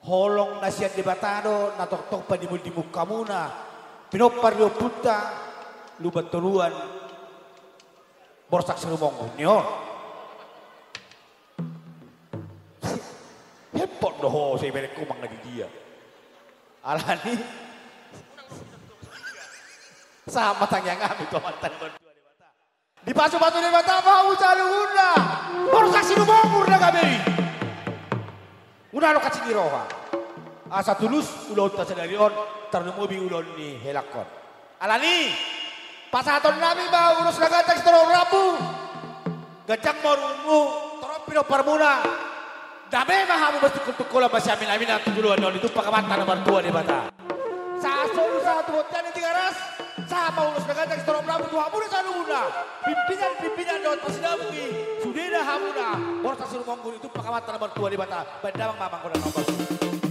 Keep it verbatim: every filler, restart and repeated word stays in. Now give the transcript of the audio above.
Holong na sian Debata do na tongtong panimul di mungkamuna, pinompar ni ompunta Lumban Toruan, Borsak Sirumonggur ni on. Hepot do ho, sai berengku mangadi dia. Alani. Sama tangiang ami tu Amanta na martua Debata. Dipasupasu Debata ma hamu saluhutna. Borsak Sirumonggur na gabe i. Unang adong hansit ni roha. Asa tulus ulaonta sadari on, tarlumobi ulaon ni helangkon. Alani, pasahaton nami ma ulos na ganjang sitorop rambu. Ganjang ma umurmu, torop pinomparmuna. Dame ma hamu, martungkoltungkolan ma siaminaminan tu joloan on, ditumpak Amanta na martua Debata. Sahat solu sahat tu bontean ni Tigaras, sahat ma ulos na ganjang sitorop rambu tu hamuna saluhutna. Pimpinanpimpinanna dohot parsinabung i, sudena hamuna Borsak Sirumonggur, ditumpak Amanta na martua Debata. Baen damang ma manggoda na ombas.